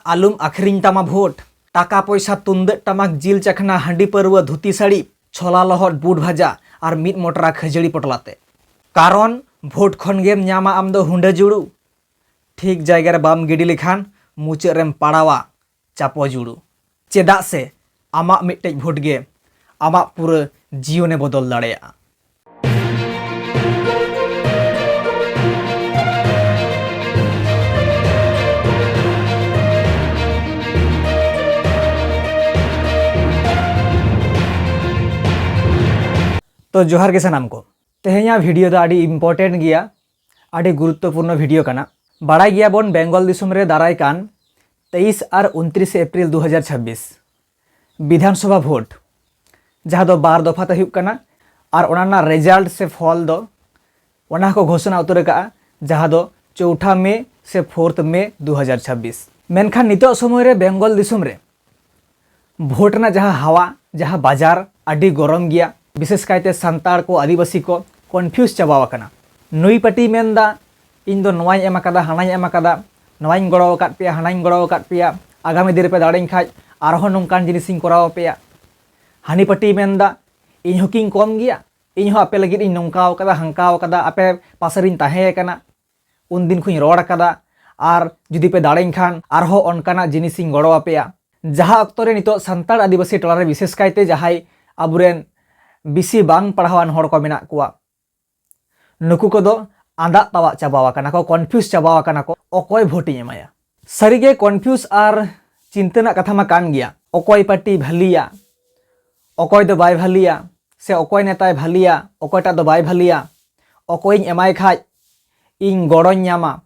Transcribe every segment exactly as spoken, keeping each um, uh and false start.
ᱟᱞᱚᱢ ᱟᱹᱠᱷᱨᱤᱧ ᱛᱟᱢᱟ ᱵᱷᱳᱴ᱾ ᱴᱟᱠᱟ ᱯᱚᱭᱥᱟ, ᱛᱩᱢᱫᱟᱹᱜ ᱴᱟᱢᱟᱠ, ᱡᱤᱞ ᱪᱟᱠᱷᱱᱟ, ᱦᱟᱺᱰᱤ ᱯᱟᱹᱨᱣᱟᱹ, ᱫᱷᱩᱛᱤ ᱥᱟᱹᱲᱤ, ᱪᱷᱚᱞᱟ ᱞᱚᱦᱚᱫ, ᱵᱩᱴ ᱵᱷᱟᱡᱟ ᱟᱨ ᱢᱤᱫ ᱢᱚᱴᱨᱟ ᱠᱷᱟᱹᱡᱟᱹᱲᱤ ᱯᱚᱴᱞᱟ ᱛᱮ᱾ ᱠᱟᱨᱚᱱ ᱵᱷᱳᱴ ᱠᱷᱚᱱ ᱜᱮᱢ ᱧᱟᱢᱟ ᱟᱢ ᱫᱚ ᱦᱩᱸᱰᱟᱹ ᱡᱩᱲᱩ᱾ ᱴᱷᱤᱠ ᱡᱟᱭᱜᱟ ᱨᱮ ᱵᱟᱢ ᱜᱤᱰᱤ ᱞᱮᱠᱷᱟᱱ ᱢᱩᱪᱟᱹᱫ ᱨᱮᱢ ᱯᱟᱲᱟᱣᱟ ᱪᱟᱯᱚ ᱡᱩᱲᱩ᱾ ᱪᱮᱫᱟᱜ ᱥᱮ ᱟᱢᱟᱜ ᱢᱤᱫᱴᱮᱡ ᱵᱷᱳᱴ ᱜᱮ ᱟᱢᱟᱜ ᱯᱩᱨᱟᱹ ᱡᱤᱭᱚᱱᱮ ᱵᱚᱫᱚᱞ ᱫᱟᱲᱮᱭᱟᱜᱼᱟ᱾ ᱛᱚ ᱡᱚᱦᱟᱨ ᱜᱮ ᱥᱟᱱᱟᱢ ᱠᱚ᱾ ᱛᱮᱦᱮᱧᱟᱜ ᱵᱷᱤᱰᱤᱭᱳ ᱫᱚ ᱟᱹᱰᱤ ᱤᱢᱯᱚᱨᱴᱮᱱᱴ ᱜᱮᱭᱟ, ᱟᱹᱰᱤ ᱜᱩᱨᱩᱛᱛᱚᱯᱩᱨᱱᱚ ᱵᱷᱤᱰᱤᱭᱳ ᱠᱟᱱᱟ᱾ ᱵᱟᱲᱟᱭ ᱜᱮᱭᱟᱵᱚᱱ ᱵᱮᱝᱜᱚᱞ ᱫᱤᱥᱚᱢ ᱨᱮ ᱫᱟᱨᱟᱭ ᱠᱟᱱ ᱛᱮᱭᱤᱥ ᱟᱨ ᱩᱱᱛᱨᱤᱥ ᱮᱯᱨᱤᱞ ᱫᱩ ᱦᱟᱡᱟᱨ ᱪᱷᱟᱵᱵᱤᱥ ᱵᱤᱫᱷᱟᱱ ᱥᱚᱵᱷᱟ ᱵᱷᱳᱴ, ᱡᱟᱦᱟᱸ ᱫᱚ ᱵᱟᱨ ᱫᱚᱯᱷᱟ ᱛᱮ ᱦᱩᱭᱩᱜ ᱠᱟᱱᱟ, ᱟᱨ ᱚᱱᱟ ᱨᱮᱱᱟᱜ ᱨᱮᱡᱟᱞᱴ ᱥᱮ ᱯᱷᱚᱞ ᱫᱚ ᱚᱱᱟ ᱦᱚᱸᱠᱚ ᱜᱷᱳᱥᱚᱱᱟ ᱩᱛᱟᱹᱨ ᱟᱠᱟᱫᱼᱟ, ᱡᱟᱦᱟᱸ ᱫᱚ ᱪᱳᱣᱴᱷᱟ ᱢᱮ ᱥᱮ ᱯᱷᱳᱨᱛᱷ ᱢᱮ ᱫᱩ ᱦᱟᱡᱟᱨ ᱪᱷᱟᱵᱵᱤᱥ᱾ ᱢᱮᱱᱠᱷᱟᱱ ᱱᱤᱛᱚᱜ ᱥᱚᱢᱚᱭ ᱨᱮ ᱵᱮᱝᱜᱚᱞ ᱫᱤᱥᱚᱢ ᱨᱮ ᱵᱷᱳᱴ ᱨᱮᱱᱟᱜ ᱡᱟᱦᱟᱸ ᱦᱟᱣᱟ, ᱡᱟᱦᱟᱸ ᱵᱟᱡᱟᱨ ᱟᱹᱰᱤ ᱜᱚᱨᱚᱢ ᱜᱮᱭᱟ᱾ ᱵᱤᱥᱮᱥ ᱠᱟᱭᱛᱮ ᱥᱟᱱᱛᱟᱲ ᱠᱚ, ᱟᱹᱫᱤᱵᱟᱹᱥᱤ ᱠᱚ ᱠᱚᱱᱯᱷᱤᱭᱩᱡᱽ ᱪᱟᱵᱟᱣ ᱟᱠᱟᱱᱟ᱾ ᱱᱩᱭ ᱯᱟᱹᱴᱤᱭ ᱢᱮᱱᱫᱟ, "ᱤᱧ ᱫᱚ ᱱᱚᱣᱟᱧ ᱮᱢ ᱟᱠᱟᱫᱟ, ᱦᱟᱱᱟᱧ ᱮᱢ ᱟᱠᱟᱫᱟ, ᱱᱚᱣᱟᱧ ᱜᱚᱲᱚ ᱟᱠᱟᱫ ᱯᱮᱭᱟ, ᱦᱟᱱᱟᱧ ᱜᱚᱲᱚ ᱟᱠᱟᱫ ᱯᱮᱭᱟ, ᱟᱜᱟᱢᱤ ᱫᱤᱱ ᱨᱮᱯᱮ ᱫᱟᱲᱮᱧ ᱠᱷᱟᱡ ᱟᱨᱦᱚᱸ ᱱᱚᱝᱠᱟᱱ ᱡᱤᱱᱤᱥᱤᱧ ᱠᱚᱨᱟᱣ ᱟᱯᱮᱭᱟ᱾" ᱦᱟᱹᱱᱤ ᱯᱟᱹᱴᱤᱭ ᱢᱮᱱᱫᱟ, "ᱤᱧ ᱦᱚᱸᱠᱤᱧ ᱠᱚᱢ ᱜᱮᱭᱟ? ᱤᱧ ᱦᱚᱸ ᱟᱯᱮ ᱞᱟᱹᱜᱤᱫ ᱤᱧ ᱱᱚᱝᱠᱟᱣ ᱠᱟᱫᱟ, ᱦᱟᱝᱠᱟᱣ ᱠᱟᱫᱟ, ᱟᱯᱮ ᱯᱟᱥᱮ ᱨᱤᱧ ᱛᱟᱦᱮᱸ ᱠᱟᱱᱟ, ᱩᱱᱫᱤᱱ ᱠᱷᱚᱱᱤᱧ ᱨᱚᱲ ᱟᱠᱟᱫᱟ, ᱟᱨ ᱡᱩᱫᱤ ᱯᱮ ᱫᱟᱲᱮᱧ ᱠᱷᱟᱱ ᱟᱨᱦᱚᱸ ᱚᱱᱠᱟᱱᱟᱜ ᱡᱤᱱᱤᱥᱤᱧ ᱜᱚᱲᱚ ᱟᱯᱮᱭᱟ᱾" ᱡᱟᱦᱟᱸ ᱚᱠᱛᱚ ᱨᱮ ᱱᱤᱛᱚᱜ ᱥᱟᱱᱛᱟᱲ ᱟᱹᱫᱤᱵᱟᱹᱥᱤ ᱴᱚᱞᱟ ᱨᱮ ᱵᱤᱥᱮᱥ ᱠᱟᱭᱛᱮ ᱡᱟᱦᱟᱸᱭ ᱟᱵᱚᱨᱮᱱ ᱵᱮᱥᱤ ᱵᱟᱝ ᱯᱟᱲᱦᱟᱣᱟᱱ ᱦᱚᱲ ᱠᱚ ᱢᱮᱱᱟᱜ ᱠᱚᱣᱟ, ᱱᱩᱠᱩ ᱠᱚᱫᱚ ᱟᱸᱫᱟᱜ ᱛᱟᱣᱟᱜ ᱪᱟᱵᱟᱣ ᱟᱠᱟᱱᱟ ᱠᱚ, ᱠᱚᱱᱯᱷᱤᱭᱩᱡᱽ ᱪᱟᱵᱟᱣ ᱟᱠᱟᱱᱟ ᱠᱚ, ᱚᱠᱚᱭ ᱵᱷᱳᱴᱤᱧ ᱮᱢᱟᱭᱟ᱾ ᱥᱟᱹᱨᱤᱜᱮ ᱠᱚᱱᱯᱷᱤᱭᱩᱡᱽ ᱟᱨ ᱪᱤᱱᱛᱟᱹ ᱨᱮᱱᱟᱜ ᱠᱟᱛᱷᱟ ᱢᱟ ᱠᱟᱱ ᱜᱮᱭᱟ, ᱚᱠᱚᱭ ᱯᱟᱨᱴᱤ ᱵᱷᱟᱹᱞᱤᱭᱟ, ᱚᱠᱚᱭ ᱫᱚ ᱵᱟᱭ ᱵᱷᱟᱹᱞᱤᱭᱟ, ᱥᱮ ᱚᱠᱚᱭ ᱱᱮᱛᱟᱭ ᱵᱷᱟᱹᱞᱤᱭᱟ, ᱚᱠᱚᱭᱴᱟᱜ ᱫᱚ ᱵᱟᱭ ᱵᱷᱟᱹᱞᱤᱭᱟ, ᱚᱠᱚᱭᱤᱧ ᱮᱢᱟᱭ ᱠᱷᱟᱡ ᱤᱧ ᱜᱚᱲᱚᱧ ᱧᱟᱢᱟ᱾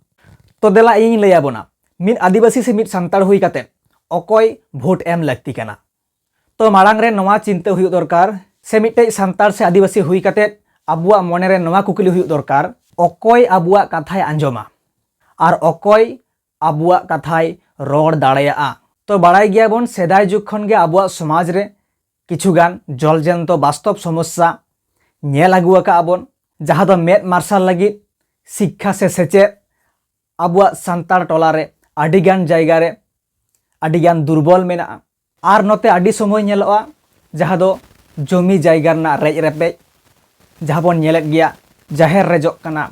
ᱛᱚ ᱫᱮᱞᱟ ᱤᱧᱤᱧ ᱞᱟᱹᱭ ᱟᱵᱚᱱᱟ, ᱢᱤᱫ ᱟᱹᱫᱤᱵᱟᱹᱥᱤ ᱥᱮ ᱢᱤᱫ ᱥᱟᱱᱛᱟᱲ ᱦᱩᱭ ᱠᱟᱛᱮ ᱚᱠᱚᱭ ᱵᱷᱳᱴ ᱮᱢ ᱞᱟᱹᱠᱛᱤ ᱠᱟᱱᱟ᱾ ᱛᱚ ᱢᱟᱲᱟᱝ ᱨᱮ ᱱᱚᱣᱟ ᱪᱤᱱᱛᱟᱹ ᱦᱩᱭᱩᱜ ᱫᱚᱨᱠᱟᱨ, ᱥᱮ ᱢᱤᱫᱴᱮᱡ ᱥᱟᱱᱛᱟᱲ ᱥᱮ ᱟᱹᱫᱤᱵᱟᱹᱥᱤ ᱦᱩᱭ ᱠᱟᱛᱮ ᱟᱵᱚᱣᱟᱜ ᱢᱚᱱᱮ ᱨᱮ ᱱᱚᱣᱟ ᱠᱩᱠᱞᱤ ᱦᱩᱭᱩᱜ ᱫᱚᱨᱠᱟᱨ, ᱚᱠᱚᱭ ᱟᱵᱚᱣᱟᱜ ᱠᱟᱛᱷᱟᱭ ᱟᱸᱡᱚᱢᱟ ᱟᱨ ᱚᱠᱚᱭ ᱟᱵᱚᱣᱟᱜ ᱠᱟᱛᱷᱟᱭ ᱨᱚᱲ ᱫᱟᱲᱮᱭᱟᱜᱼᱟ᱾ ᱛᱚ ᱵᱟᱲᱟᱭ ᱜᱮᱭᱟᱵᱚᱱ, ᱥᱮᱫᱟᱭ ᱡᱩᱜᱽ ᱠᱷᱚᱱ ᱜᱮ ᱟᱵᱚᱣᱟᱜ ᱥᱚᱢᱟᱡᱽ ᱨᱮ ᱠᱤᱪᱷᱩᱜᱟᱱ ᱡᱚᱞᱡᱮᱱᱛᱚ ᱵᱟᱥᱛᱚᱵ ᱥᱚᱢᱚᱥᱥᱟ ᱧᱮᱞ ᱟᱹᱜᱩ ᱟᱠᱟᱫ ᱟᱵᱚᱱ, ᱡᱟᱦᱟᱸ ᱫᱚ ᱢᱮᱫ ᱢᱟᱨᱥᱟᱞ ᱞᱟᱹᱜᱤᱫ ᱥᱤᱠᱠᱷᱟ ᱥᱮ ᱥᱮᱪᱮᱫ ᱟᱵᱚᱣᱟᱜ ᱥᱟᱱᱛᱟᱲ ᱴᱚᱞᱟ ᱨᱮ ᱟᱹᱰᱤᱜᱟᱱ ᱡᱟᱭᱜᱟ ᱨᱮ ᱟᱹᱰᱤᱜᱟᱱ ᱫᱩᱨᱵᱚᱞ ᱢᱮᱱᱟᱜᱼᱟ᱾ ᱟᱨ ᱱᱚᱛᱮ ᱟᱹᱰᱤ ᱥᱚᱢᱚᱭ ᱧᱮᱞᱚᱜᱼᱟ, ᱡᱟᱦᱟᱸ ᱫᱚ ᱡᱚᱢᱤ ᱡᱟᱭᱜᱟ ᱨᱮᱱᱟᱜ ᱨᱮᱡ ᱨᱮᱯᱮᱡ, ᱡᱟᱦᱟᱸ ᱵᱚᱱ ᱧᱮᱞᱮᱫ ᱜᱮᱭᱟ, ᱡᱟᱦᱮᱨ ᱨᱮᱡᱚᱜ ᱠᱟᱱᱟ,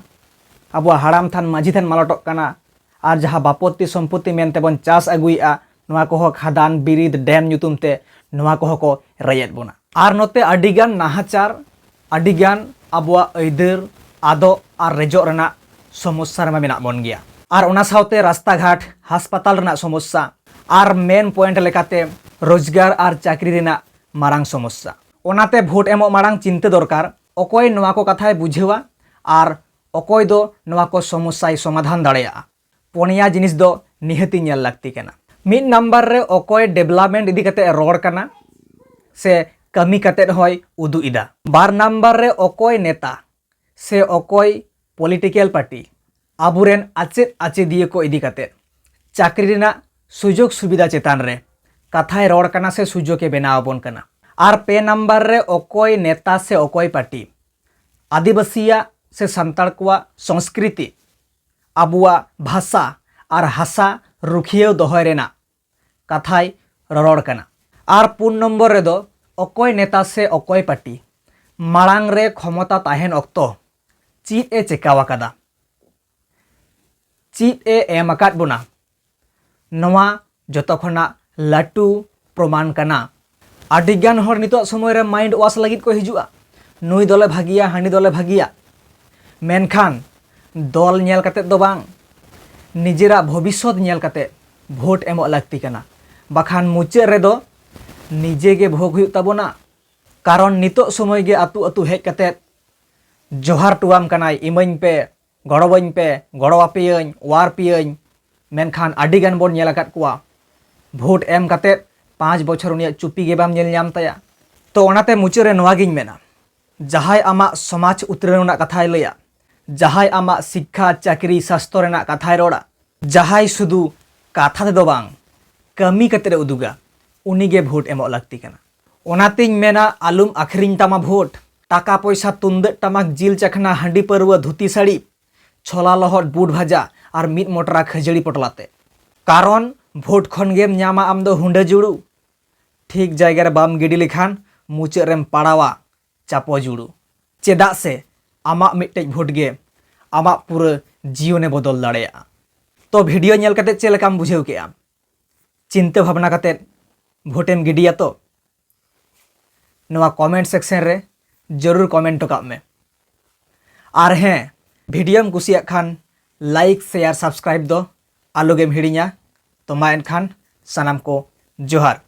ᱟᱵᱚᱣᱟᱜ ᱦᱟᱲᱟᱢ ᱛᱷᱟᱱ ᱢᱟᱹᱡᱷᱤ ᱛᱷᱟᱱ ᱢᱟᱞᱚᱴᱚᱜ ᱠᱟᱱᱟ, ᱟᱨ ᱡᱟᱦᱟᱸ ᱵᱟᱯᱚᱛᱛᱤ ᱥᱚᱢᱯᱚᱛᱛᱤ ᱢᱮᱱᱛᱮ ᱵᱚᱱ ᱪᱟᱥ ᱟᱹᱜᱩᱭᱮᱫᱼᱟ, ᱱᱚᱣᱟ ᱠᱚᱦᱚᱸ ᱠᱷᱟᱫᱟᱱ ᱵᱤᱨᱤᱫ ᱰᱮᱢ ᱧᱩᱛᱩᱢ ᱛᱮ ᱱᱚᱣᱟ ᱠᱚᱦᱚᱸ ᱠᱚ ᱨᱮᱡᱮᱫ ᱵᱚᱱᱟ᱾ ᱟᱨ ᱱᱚᱛᱮ ᱟᱹᱰᱤᱜᱟᱱ ᱱᱟᱦᱟᱪᱟᱨ, ᱟᱹᱰᱤᱜᱟᱱ ᱟᱵᱚᱣᱟᱜ ᱟᱹᱭᱫᱟᱹᱨ ᱟᱫᱚᱜ ᱟᱨ ᱨᱮᱡᱚᱜ ᱨᱮᱱᱟᱜ ᱥᱚᱢᱚᱥᱥᱟ ᱨᱮᱢᱟ ᱢᱮᱱᱟᱜ ᱵᱚᱱ ᱜᱮᱭᱟ᱾ ᱟᱨ ᱚᱱᱟ ᱥᱟᱶᱛᱮ ᱨᱟᱥᱛᱟ ᱜᱷᱟᱴ, ᱦᱟᱥᱯᱟᱛᱟᱞ ᱨᱮᱱᱟᱜ ᱥᱚᱢᱚᱥᱥᱟ, ᱟᱨ ᱢᱮᱱ ᱯᱚᱭᱮᱱᱴ ᱞᱮᱠᱟᱛᱮ ᱨᱳᱡᱽᱜᱟᱨ ᱟᱨ ᱪᱟᱹᱠᱨᱤ ᱨᱮᱱᱟᱜ ᱢᱟᱨᱟᱝ ᱥᱚᱢᱚᱥᱥᱟ᱾ ᱚᱱᱟᱛᱮ ᱵᱷᱳᱴ ᱮᱢᱚᱜ ᱢᱟᱲᱟᱝ ᱪᱤᱱᱛᱟᱹ ᱫᱚᱨᱠᱟᱨ, ᱚᱠᱚᱭ ᱱᱚᱣᱟ ᱠᱚ ᱠᱟᱛᱷᱟᱭ ᱵᱩᱡᱷᱟᱹᱣᱟ ᱟᱨ ᱚᱠᱚᱭ ᱫᱚ ᱱᱚᱣᱟ ᱠᱚ ᱥᱚᱢᱚᱥᱥᱟᱭ ᱥᱚᱢᱟᱫᱷᱟᱱ ᱫᱟᱲᱮᱭᱟᱜᱼᱟ᱾ ᱯᱩᱱᱭᱟ ᱡᱤᱱᱤᱥ ᱫᱚ ᱱᱤᱦᱟᱹᱛᱤ ᱧᱮᱞ ᱞᱟᱹᱠᱛᱤ ᱠᱟᱱᱟ᱾ ᱢᱤᱫ ᱱᱟᱢᱵᱟᱨ ᱨᱮ ᱚᱠᱚᱭ ᱰᱮᱵᱷᱞᱚᱯᱢᱮᱱᱴ ᱤᱫᱤ ᱠᱟᱛᱮ ᱨᱚᱲ ᱠᱟᱱᱟ ᱥᱮ ᱠᱟᱹᱢᱤ ᱠᱟᱛᱮ ᱦᱚᱸᱭ ᱩᱫᱩᱜ ᱮᱫᱟ᱾ ᱵᱟᱨ ᱱᱟᱢᱵᱟᱨ ᱨᱮ ᱚᱠᱚᱭ ᱱᱮᱛᱟ ᱥᱮ ᱚᱠᱚᱭ ᱯᱚᱞᱤᱴᱤᱠᱮᱞ ᱯᱟᱨᱴᱤ ᱟᱵᱚᱨᱮᱱ ᱟᱪᱮᱫ ᱟᱪᱮᱫᱤᱭᱟᱹ ᱠᱚ ᱤᱫᱤ ᱠᱟᱛᱮ ᱪᱟᱹᱠᱨᱤ ᱨᱮᱱᱟᱜ ᱥᱩᱡᱳᱜᱽ ᱥᱩᱵᱤᱫᱷᱟ ᱪᱮᱛᱟᱱ ᱨᱮ ᱠᱟᱛᱷᱟᱭ ᱨᱚᱲ ᱠᱟᱱᱟ ᱥᱮ ᱥᱩᱡᱳᱜᱽ ᱮ ᱵᱮᱱᱟᱣ ᱟᱵᱚᱱ ᱠᱟᱱᱟ᱾ ᱟᱨ ᱯᱮ ᱱᱟᱢᱵᱟᱨ ᱨᱮ ᱚᱠᱚᱭ ᱱᱮᱛᱟ ᱥᱮ ᱚᱠᱚᱭ ᱯᱟᱨᱴᱤ ᱟᱹᱫᱤᱵᱟᱹᱥᱤᱭᱟᱜ ᱥᱮ ᱥᱟᱱᱛᱟᱲ ᱠᱚᱣᱟᱜ ᱥᱚᱝᱥᱠᱨᱤᱛᱤ, ᱟᱵᱚᱣᱟᱜ ᱵᱷᱟᱥᱟ ᱟᱨ ᱦᱟᱥᱟ ᱨᱩᱠᱷᱤᱭᱟᱹᱣ ᱫᱚᱦᱚᱭ ᱨᱮᱱᱟᱜ ᱠᱟᱛᱷᱟᱭ ᱨᱚᱨᱚᱲ ᱠᱟᱱᱟ᱾ ᱟᱨ ᱯᱩᱱ ᱱᱚᱢᱵᱚᱨ ᱨᱮᱫᱚ ᱚᱠᱚᱭ ᱱᱮᱛᱟ ᱥᱮ ᱚᱠᱚᱭ ᱯᱟᱨᱴᱤ ᱢᱟᱲᱟᱝ ᱨᱮ ᱠᱷᱚᱢᱚᱛᱟ ᱛᱟᱦᱮᱱ ᱚᱠᱛᱚ ᱪᱮᱫ ᱮ ᱪᱮᱠᱟᱣ ᱟᱠᱟᱫᱟ, ᱪᱮᱫ ᱮ ᱮᱢ ᱟᱠᱟᱫ ᱵᱚᱱᱟ, ᱱᱚᱣᱟ ᱡᱚᱛᱚ ᱠᱷᱚᱱᱟᱜ ᱞᱟᱹᱴᱩ ᱯᱨᱚᱢᱟᱱ ᱠᱟᱱᱟ᱾ ᱟᱹᱰᱤᱜᱟᱱ ᱦᱚᱲ ᱱᱤᱛᱚᱜ ᱥᱚᱢᱚᱭ ᱨᱮ ᱢᱟᱭᱤᱱᱰ ᱣᱟᱥ ᱞᱟᱹᱜᱤᱫ ᱠᱚ ᱦᱤᱡᱩᱜᱼᱟ, ᱱᱩᱭ ᱫᱚᱞᱮ ᱵᱷᱟᱹᱜᱤᱭᱟ, ᱦᱟᱹᱱᱤ ᱫᱚᱞᱮ ᱵᱷᱟᱹᱜᱤᱭᱟ, ᱢᱮᱱᱠᱷᱟᱱ ᱫᱚᱞ ᱧᱮᱞ ᱠᱟᱛᱮ ᱫᱚ ᱵᱟᱝ, ᱱᱤᱡᱮᱨᱟᱜ ᱵᱷᱚᱵᱤᱥᱥᱚᱛ ᱧᱮᱞ ᱠᱟᱛᱮ ᱵᱷᱳᱴ ᱮᱢᱚᱜ ᱞᱟᱹᱠᱛᱤ ᱠᱟᱱᱟ, ᱵᱟᱠᱷᱟᱱ ᱢᱩᱪᱟᱹᱫ ᱨᱮᱫᱚ ᱱᱤᱡᱮ ᱜᱮ ᱵᱷᱳᱜᱽ ᱦᱩᱭᱩᱜ ᱛᱟᱵᱚᱱᱟ᱾ ᱠᱟᱨᱚᱱ ᱱᱤᱛᱚᱜ ᱥᱚᱢᱚᱭ ᱜᱮ ᱟᱹᱛᱩ ᱟᱹᱛᱩ ᱦᱮᱡ ᱠᱟᱛᱮ ᱡᱚᱦᱟᱨ ᱴᱚᱣᱟᱢ ᱠᱟᱱᱟᱭ, ᱤᱢᱟᱹᱧ ᱯᱮ, ᱜᱚᱲᱚᱣᱟᱹᱧ ᱯᱮ, ᱜᱚᱲᱚ ᱟᱯᱮᱭᱟᱹᱧ, ᱚᱣᱟᱨ ᱯᱮᱭᱟᱹᱧ᱾ ᱢᱮᱱᱠᱷᱟᱱ ᱟᱹᱰᱤ ᱜᱟᱱ ᱵᱚᱱ ᱧᱮᱞ ᱟᱠᱟᱫ ᱠᱚᱣᱟ, ᱵᱷᱳᱴ ᱮᱢ ᱠᱟᱛᱮ ᱯᱟᱸᱪ ᱵᱚᱪᱷᱚᱨ ᱩᱱᱤᱭᱟᱜ ᱪᱩᱯᱤ ᱜᱮ ᱵᱟᱢ ᱧᱮᱞ ᱧᱟᱢ ᱛᱟᱭᱟ᱾ ᱛᱚ ᱚᱱᱟᱛᱮ ᱢᱩᱪᱟᱹᱫ ᱨᱮ ᱱᱚᱣᱟ ᱜᱤᱧ ᱢᱮᱱᱟ, ᱡᱟᱦᱟᱸᱭ ᱟᱢᱟᱜ ᱥᱚᱢᱟᱡᱽ ᱩᱛᱱᱟᱹᱣ ᱨᱮᱱᱟᱜ ᱠᱟᱛᱷᱟᱭ ᱞᱟᱹᱭᱟ, ᱡᱟᱦᱟᱸᱭ ᱟᱢᱟᱜ ᱥᱤᱠᱠᱷᱟ, ᱪᱟᱹᱠᱨᱤ, ᱥᱟᱥᱛᱚ ᱨᱮᱱᱟᱜ ᱠᱟᱛᱷᱟᱭ ᱨᱚᱲᱟ, ᱡᱟᱦᱟᱸᱭ ᱥᱩᱫᱷᱩ ᱠᱟᱛᱷᱟ ᱛᱮᱫᱚ ᱵᱟᱝ, ᱠᱟᱹᱢᱤ ᱠᱟᱛᱮ ᱮ ᱩᱫᱩᱜᱟ, ᱩᱱᱤᱜᱮ ᱵᱷᱳᱴ ᱮᱢᱚᱜ ᱞᱟᱹᱠᱛᱤ ᱠᱟᱱᱟ᱾ ᱚᱱᱟᱛᱤᱧ ᱢᱮᱱᱟ, ᱟᱞᱚᱢ ᱟᱹᱠᱷᱨᱤᱧ ᱛᱟᱢᱟ ᱵᱷᱳᱴ᱾ ᱴᱟᱠᱟ ᱯᱚᱭᱥᱟ, ᱛᱩᱢᱫᱟᱹᱜ ᱴᱟᱢᱟᱠ, ᱡᱤᱞ ᱪᱟᱠᱷᱱᱟ, ᱦᱟᱺᱰᱤ ᱯᱟᱹᱨᱣᱟᱹ, ᱫᱷᱩᱛᱤ ᱥᱟᱹᱲᱤ, ᱪᱷᱚᱞᱟ ᱞᱚᱦᱚᱫ, ᱵᱩᱴ ᱵᱷᱟᱡᱟ ᱟᱨ ᱢᱤᱫ ᱢᱚᱴᱨᱟ ᱠᱷᱟᱹᱡᱟᱹᱲᱤ ᱯᱚᱴᱞᱟ ᱛᱮ᱾ ᱠᱟᱨᱚᱱ ᱵᱷᱳᱴ ᱠᱷᱚᱱ ᱜᱮᱢ ᱧᱟᱢᱟ ᱟᱢ ᱫᱚ ᱦᱩᱸᱰᱟᱹ ᱡᱩᱲᱩ᱾ ᱴᱷᱤᱠ ᱡᱟᱭᱜᱟ ᱨᱮ ᱵᱟᱢ ᱜᱤᱰᱤ ᱞᱮᱠᱷᱟᱱ ᱢᱩᱪᱟᱹᱫ ᱨᱮᱢ ᱯᱟᱲᱟᱣᱟ ᱪᱟᱯᱚ ᱡᱩᱲᱩ᱾ ᱪᱮᱫᱟᱜ ᱥᱮ ᱟᱢᱟᱜ ᱢᱤᱫᱴᱮᱡ ᱵᱷᱳᱴ ᱜᱮ ᱟᱢᱟᱜ ᱯᱩᱨᱟᱹ ᱡᱤᱭᱚᱱᱮ ᱵᱚᱫᱚᱞ ᱫᱟᱲᱮᱭᱟᱜᱼᱟ᱾ ᱛᱚ ᱵᱷᱤᱰᱤᱭᱳ ᱧᱮᱞ ᱠᱟᱛᱮ ᱪᱮᱫ ᱞᱮᱠᱟᱢ ᱵᱩᱡᱷᱟᱹᱣ ᱠᱮᱜᱼᱟ? ᱪᱤᱱᱛᱟᱹ ᱵᱷᱟᱵᱽᱱᱟ ᱠᱟᱛᱮ ᱵᱷᱳᱴᱮᱢ ᱜᱤᱰᱤᱭᱟ ᱛᱚ? ᱱᱚᱣᱟ ᱠᱚᱢᱮᱱᱴ ᱥᱮᱠᱥᱮᱱ ᱨᱮ ᱡᱟᱹᱨᱩᱲ ᱠᱚᱢᱮᱱᱴ ᱦᱚᱴᱚ ᱠᱟᱜ ᱢᱮ᱾ ᱟᱨ ᱦᱮᱸ, ᱵᱷᱤᱰᱤᱭᱳᱢ ᱠᱩᱥᱤᱭᱟᱜ ᱠᱷᱟᱱ ᱞᱟᱭᱤᱠ, ᱥᱮᱭᱟᱨ, ᱥᱟᱵᱥᱠᱨᱟᱭᱤᱵ ᱫᱚ ᱟᱞᱚᱜᱮᱢ ᱦᱤᱲᱤᱧᱟ᱾ ᱛᱚ ᱢᱟ ᱮᱱᱠᱷᱟᱱ ᱥᱟᱱᱟᱢ ᱠᱚ ᱡᱚᱦᱟᱨ᱾